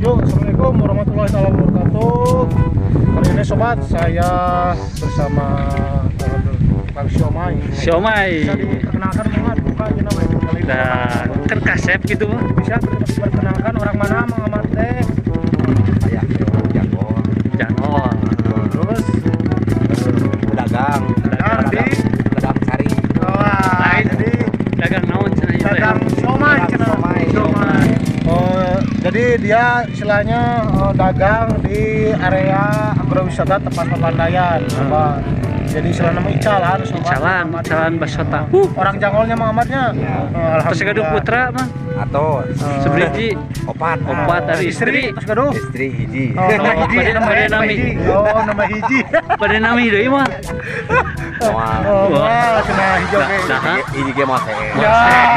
Yuk, assalamualaikum warahmatullahi taala wabarakatuh. Kali ini, sobat, saya bersama Kang Siomay. Siomay. Bisa diperkenalkan banget, buka aja namanya. Kali ini Nah, kan kasep gitu mah. Bisa diperkenalkan orang mana, Mang Ahmad teh? Saya orang Jangol. Jangol. Terus Pedagang. Dagang di Pedagang sari. Wah, Lain. Jadi Dagang naon cenah ieu teh? Dagang siomay Dagang cenah. siomay. Siomay. Oh, jadi dia istilahnya dagang di area agrowisata tempat Papandayan, sobat. Jadi istilah nama icalan, sobat. Icalan, Ahmad. icalan bakso tahu. Orang Jangolnya Mang Ahmadnya. Ya. Oh, Terus gaduh putra mah Atau seberiji? Opat. Opat ari istri. Terus gaduh. Istri hiji. Oh, nama hiji, nama Pada nama nami. Hiji. Oh, nama hiji. Pada nami deui mah. Moal. Oh, wah, cenah hiji oge. Nah, nah. Hiji ge moal saya. Ya,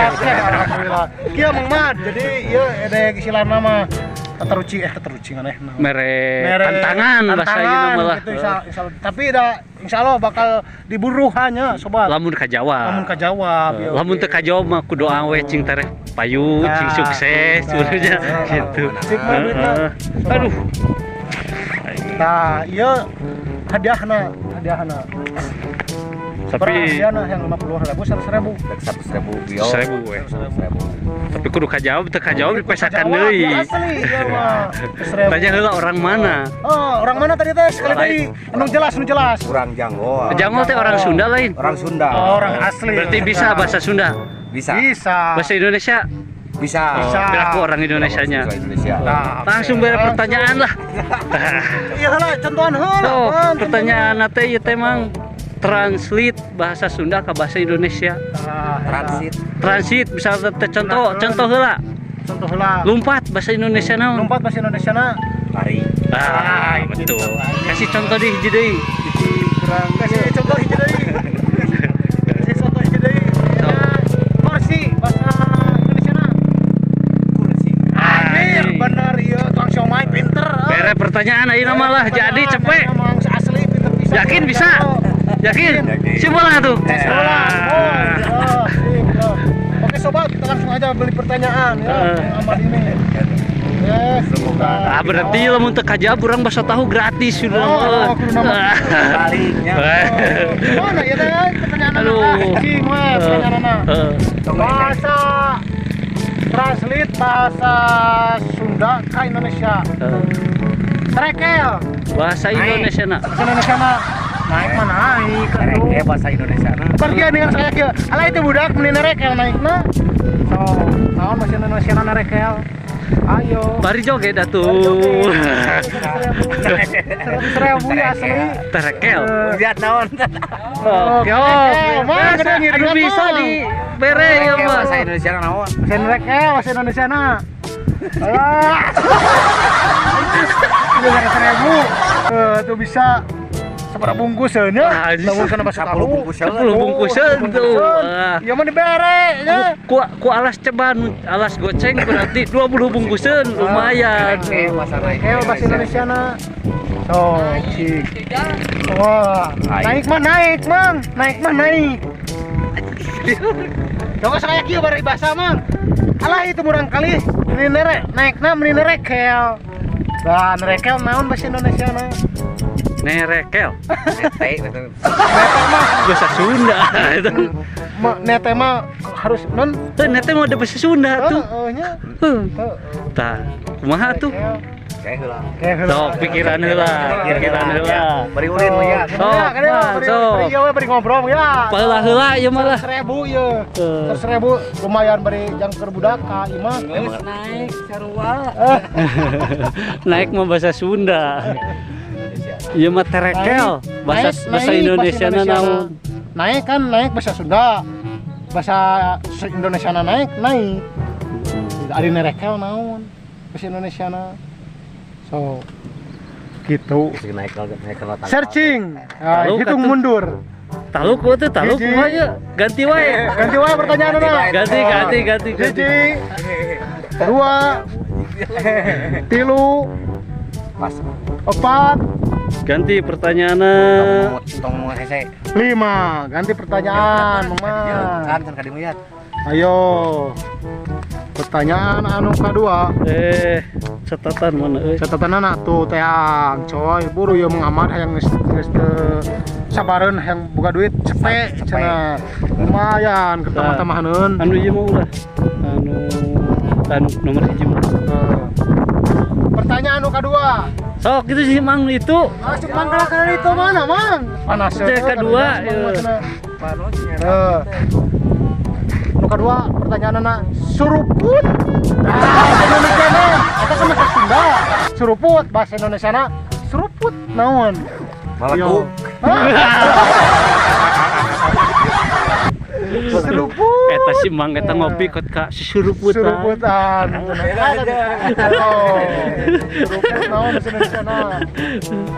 oke, alhamdulillah. Kieu Mang Mad, jadi ieu ada istilah nama tataruci tataruci nganeh. Mere tantangan bahasa ieu mah lah. Gitu, tapi da insya Allah bakal diburu hanya, sobat. Lamun kajawab. Lamun kajawab ya, Lamun oke. teu kajawab mah ku doa we cing tereh payu, Nah, cing sukses nah, sebenarnya nah, gitu. Cik mah duitna. Heeh. Aduh. Nah, ieu hadiahna, hadiahna. Tapi hadiahna yang 50 ribu, 100 ribu. 100 ribu bio. 100.000 we. 100 ribu. Tapi kudu kajawab, teu kajawab dipesakan Kajawab, deui. ya, asli ieu mah. 100 ribu. Tanya heula orang mana. Oh, orang mana tadi teh? Sekali Lain. deui. Anu jelas, anu jelas. Orang Jangol. Jangol teh orang Sunda lain? Orang Sunda. Oh, orang asli. Berarti bisa bahasa Sunda. Bisa. Bisa. Bahasa Indonesia? Bisa. Bisa. Oh, piraku orang Indonesianya. Bahasa Indonesia. Nah, Langsung beri pertanyaan lah. Iya heula, contohan heula. Oh, Man, pertanyaan teh ieu teh, Mang, translate bahasa Sunda ke bahasa Indonesia. Nah, Transit. Transit bisa teh contoh, contoh heula. Contoh heula. Lumpat bahasa Indonesia naon? Lompat bahasa Indonesia na. Lari. Ah, Ah, betul. gitu. Kasih contoh di hiji deui. Hiji kurang. Kasih contoh hiji deui. Kasih contoh hiji deui. Ya, kursi bahasa Indonesia na. Kursi. Anjir, bener ieu tukang siomay pinter. Bere pertanyaan ayeuna mah lah, jadi cepet. Emang asli pinter pisan. Yakin bisa? Yakin? Yakin. Simpel lah tuh. Sekolah. Ah. Oh, sip, oh. Oke sobat, kita langsung aja beli pertanyaan ya. Ahmad ini. Yes. Ah, berarti lamun teu kajawab urang bakso tahu gratis sudah. Oh, kudu nama. Palingnya. Mana ya teh pertanyaan? Aduh. Cing we pertanyaanna. Heeh. Bahasa translate bahasa Sunda ke Indonesia. Heeh. Trekel. Bahasa Indonesia na. Bahasa Indonesia na. Naik mah naik atuh. Kayak bahasa Indonesia na. Pergi dengan saya kieu. Alah, itu budak meni nerekel naikna. So, naon bahasa Indonesia na nerekel? Ayo. Bari joget atuh. 100 ribu ya asli. Terekel. Lihat naon. Oke, Terekel, mah, Bisa, gede ngiringan aduh bisa mah. di bere ya mah. Bahasa Indonesia na naon. Bahasa nerekel bahasa Indonesia na. Alah. Itu 100 ribu. Eh, tuh bisa seberapa bungkus ya nya? Ah, Lamun kana bakso 10 tahu. bungkus. 10 bungkusan tuh. Ah. Ya mau dibere nya. Ku alas ceban, alas goceng berarti 20 bungkusan lumayan. Kayak bahasa Rekel bahasa Indonesia na. So, cik. Wah, naik mah naik, Mang. Naik mah naik. Coba saya kieu bari bahasa, Mang. Alah, itu murang kali. Ini nerek, naikna meni nerekel. Nah, nerekel naon bahasa Indonesia na? Nerekel. Nete betul. Nete mah, Bahasa Sunda itu. Nete mah harus non. Tuh nete mau ada bahasa Sunda tuh. Heeh nya. Heuh. Heeh. Tah, kumaha tuh? Kayak heula. Kayak heula. Sok pikiran heula, pikiran heula. Bari ulin mah ya. Sok, Sok, sok. Iya we bari ngobrol ya. Paheula heula ieu mah lah. 100 ribu ya. 100 ribu lumayan bari jangker budak ka imah. Naik sarua. Naik mah bahasa Sunda. Ieu mah terekel, bahasa Naik, bahasa naik, Indonesia na naon? Naik kan naik bahasa Sunda. Bahasa Indonesia na naik, naik. Ari nerekel naon? Bahasa Indonesia na. So gitu. Naik naik ke Searching. Nah, Tahu, hitung katuh. mundur. Taluk tuh, taluk Hiji. kumaha ye? Ganti wae. Ganti wae pertanyaan na. Ganti, ganti, ganti, ganti. Hiji, dua, tilu, Pas. Empat, Ganti pertanyaannya. Tong mau hese. Lima. Ganti pertanyaan, Mama. Kan kan kadimu ya. Ayo. Pertanyaan anu kedua. Eh, Catatan mana euy? Catatanana tuh teang coy, buru ieu mengamat hayang geus geus teu sabareun hayang boga duit cepe cenah. Lumayan ketambah-tambahaneun. Anu ieu mah ulah. Anu nomor 1 mah. Pertanyaan nu kadua. Sok itu sih Mang itu. Masuk Mang kana itu mana Mang? Panas Teh kedua, ieu. Nu kadua pertanyaanna suruput. Bahasa Indonesia na, eta kan bahasa Sunda. Suruput bahasa Indonesia na suruput naon? Malakuk. Seruput. Eta si Mang eta ngopi kot ka suruputan. Suruputan. Oh. Suruput naon bahasa Indonesia na?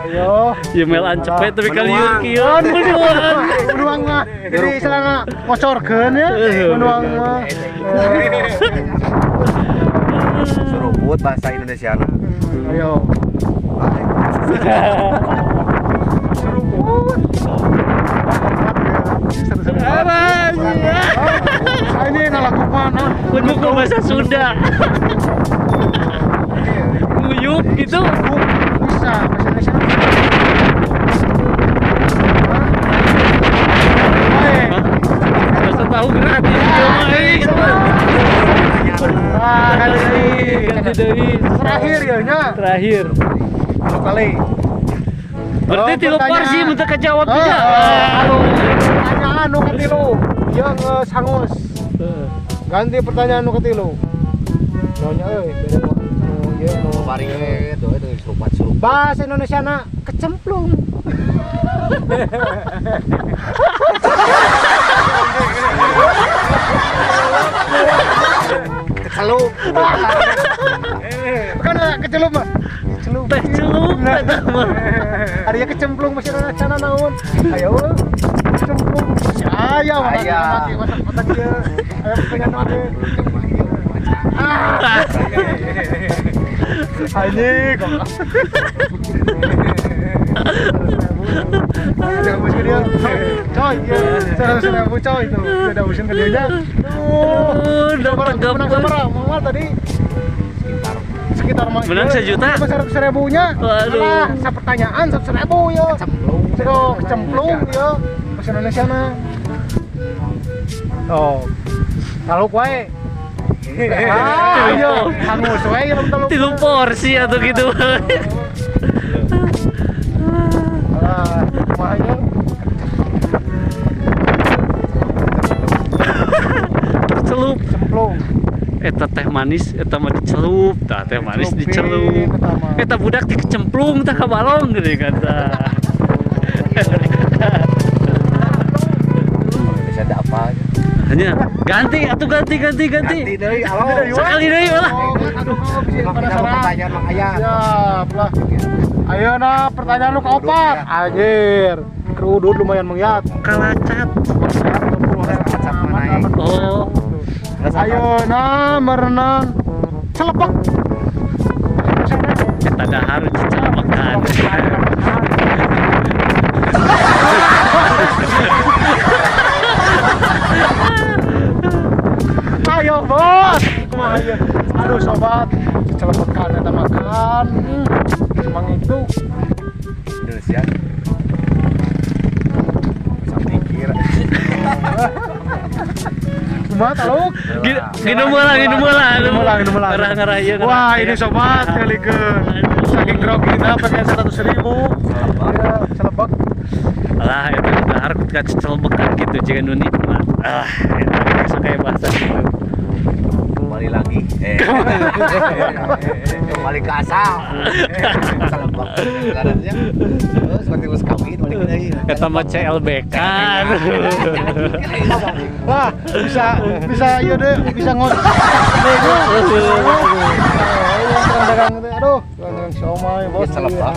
Ayo. Ya melan cepet tapi kalieur kieu menuang. Menuang mah. Jadi istilahna ngocorkeun ya. Menuang mah. Seruput bahasa Indonesia na. Ayo. Seruput. Ini ngalakukan Kudu bahasa Sunda. Nguyup gitu. Bisa bahasa Indonesia. Bahasa tahu gratis. Ganti deui. Terakhir ya nya. Terakhir. Kali. Berarti tilu porsi untuk kejawab juga. Pertanyaan nu katilu. Ieu geus hangus. Ganti pertanyaan nu katilu. Nanya euy, beda nu ieu nu Bari itu serupat serupat. Bahasa Indonesia na kecemplung. Kecelup. Kan kecelup mah. Kecelup. Teh celup eta mah. Ari kecemplung bahasa Indonesia na naon? Ayo. Kecemplung. Aya mati masak otak ieu. Ayo pertanyaan nu Ah. Anjing goblok. Jangan pusing dia. Coy, 100.000 coy itu. Tidak pusing ke dia nya. Menang sabaraha? Mangga tadi sekitar menang 1 juta. 100.000-nya. Waduh. Alah, sapertanyaan 100.000 yo. Kecemplung. Kecemplung yo. Bahasa Indonesia na. Oh. Taluk wae. Ah, ayo, hangus wae lamun taluk. Tilu porsi atau gitu. Ah, kumaha ieu? Tercelup. Cemplung. Eta teh manis, eta mah dicelup, tah teh manis dicelup. Eta budak dikecemplung tah ka balong geuning kan tah. Bisa ada apa? Hanya ganti atuh ganti. Ganti deui alo. Sekali deui ulah. Pertanyaan Mang Aya. Siap lah. Ayo nah pertanyaan lu keopat. Anjir. Kerudut lumayan mengiat. Kalacat. Oh. Ayo nah merenang. Celepek. Eta dahar celepekan. Ayo bos. Kumaha ieu? Aduh sobat, celepekan eta makan. Emang itu Indonesia. Bisa mikir. Kumaha taluk? Gini mulang. Ngerah-ngerah ieu. Wah, ini sobat kalikeun. Saking grogi kita pakai 100.000. Ya, celebek. Alah, eta dahar ketika celebekan gitu jika nu nikmat. Ah, eta sok kayak bahasa gitu. Kembali lagi. Kembali ke asal. Celebek. Terus seperti geus kawin balik deui. Eta mah CLBK. Wah, bisa ieu deh, bisa ngot. Dagang teh, aduh, dagang siomay bos. Celebek.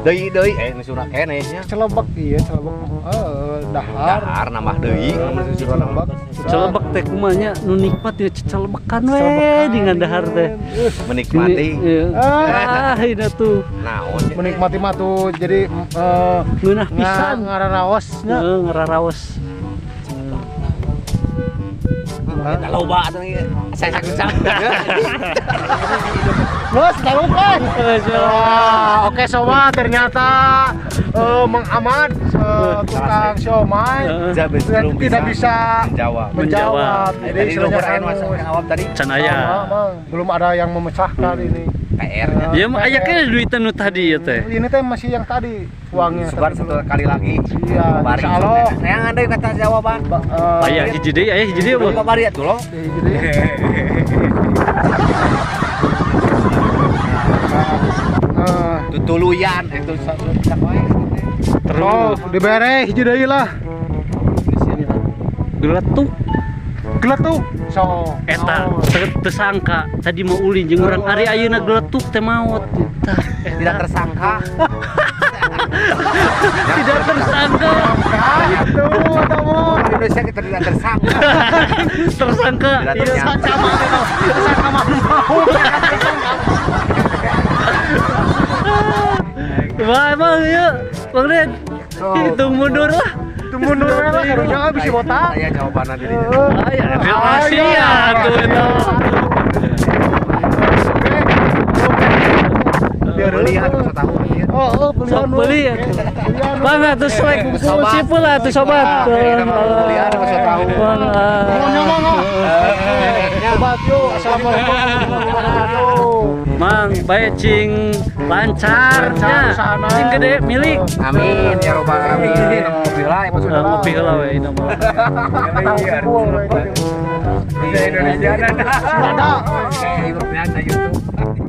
Deui deui nu surah keneh nya. Celebek iya, celebek. Dahar. Dahar nambah deui. Celebek. Celebek teh kumaha nya nu nikmat ya celebekan we dengan dahar teh. Menikmati. Ah, ini tuh. Naon? Menikmati mah tuh jadi ngeunah pisan ngararaos nya. Heeh, ngararaos. Eta loba atuh ieu. Saya sakucap. Los, tahu kan? Wah, oke sobat, ternyata Mang Ahmad tukang siomay Belum tidak bisa menjawab. menjawab. Jadi Tadi istilahnya nomor anu hangus. yang awam tadi Can aya. Sama, Mang. Belum ada yang memecahkan ini. PR-nya. Ya mah aya keneh duitan nu tadi ya teh. Ini teh masih yang tadi uangnya. Subar Tapi satu belum. kali lagi. Iya, Bari. insya Allah. Yang ada kata jawaban. Aya hiji deui, aya hiji deui, Bapak bari atuh lo. Jadi, Tutuluyan itu satu bisa wae. Terus oh, dibere hiji deui lah. Geletuk. Geletuk. So, Eta oh. tersangka tadi mau ulin jeung urang ari ayeuna geletuk teh maot. Tah, eta. Tidak tersangka. Tidak tersangka. Ah, itu atau mau. Indonesia kita tidak tersangka. Tersangka. Tidak Iya. tersangka. Tersangka mah mau. Wah, emang ya, Bang Den. Oh. Hitung mundur lah. Itu mundur lah, karunya bisa botak. Saya jawabannya dirinya. Ah, ya, rahasia tuh itu. Beli atuh tahu. Oh, belian. Sok beli ya. Bang atuh selek sipul lah tuh sobat. Belian atuh tahu. Bang. Pokoknya mah. Sobat yuk, assalamualaikum warahmatullahi wabarakatuh. Mang, bae cing lancar Lancar nya. usahana. Cing gede milik. Amin ya robbal alamin. Ngopi lah ya Eh, Ngopi heula we ini mah. Indonesia. Ada. Eh, YouTube.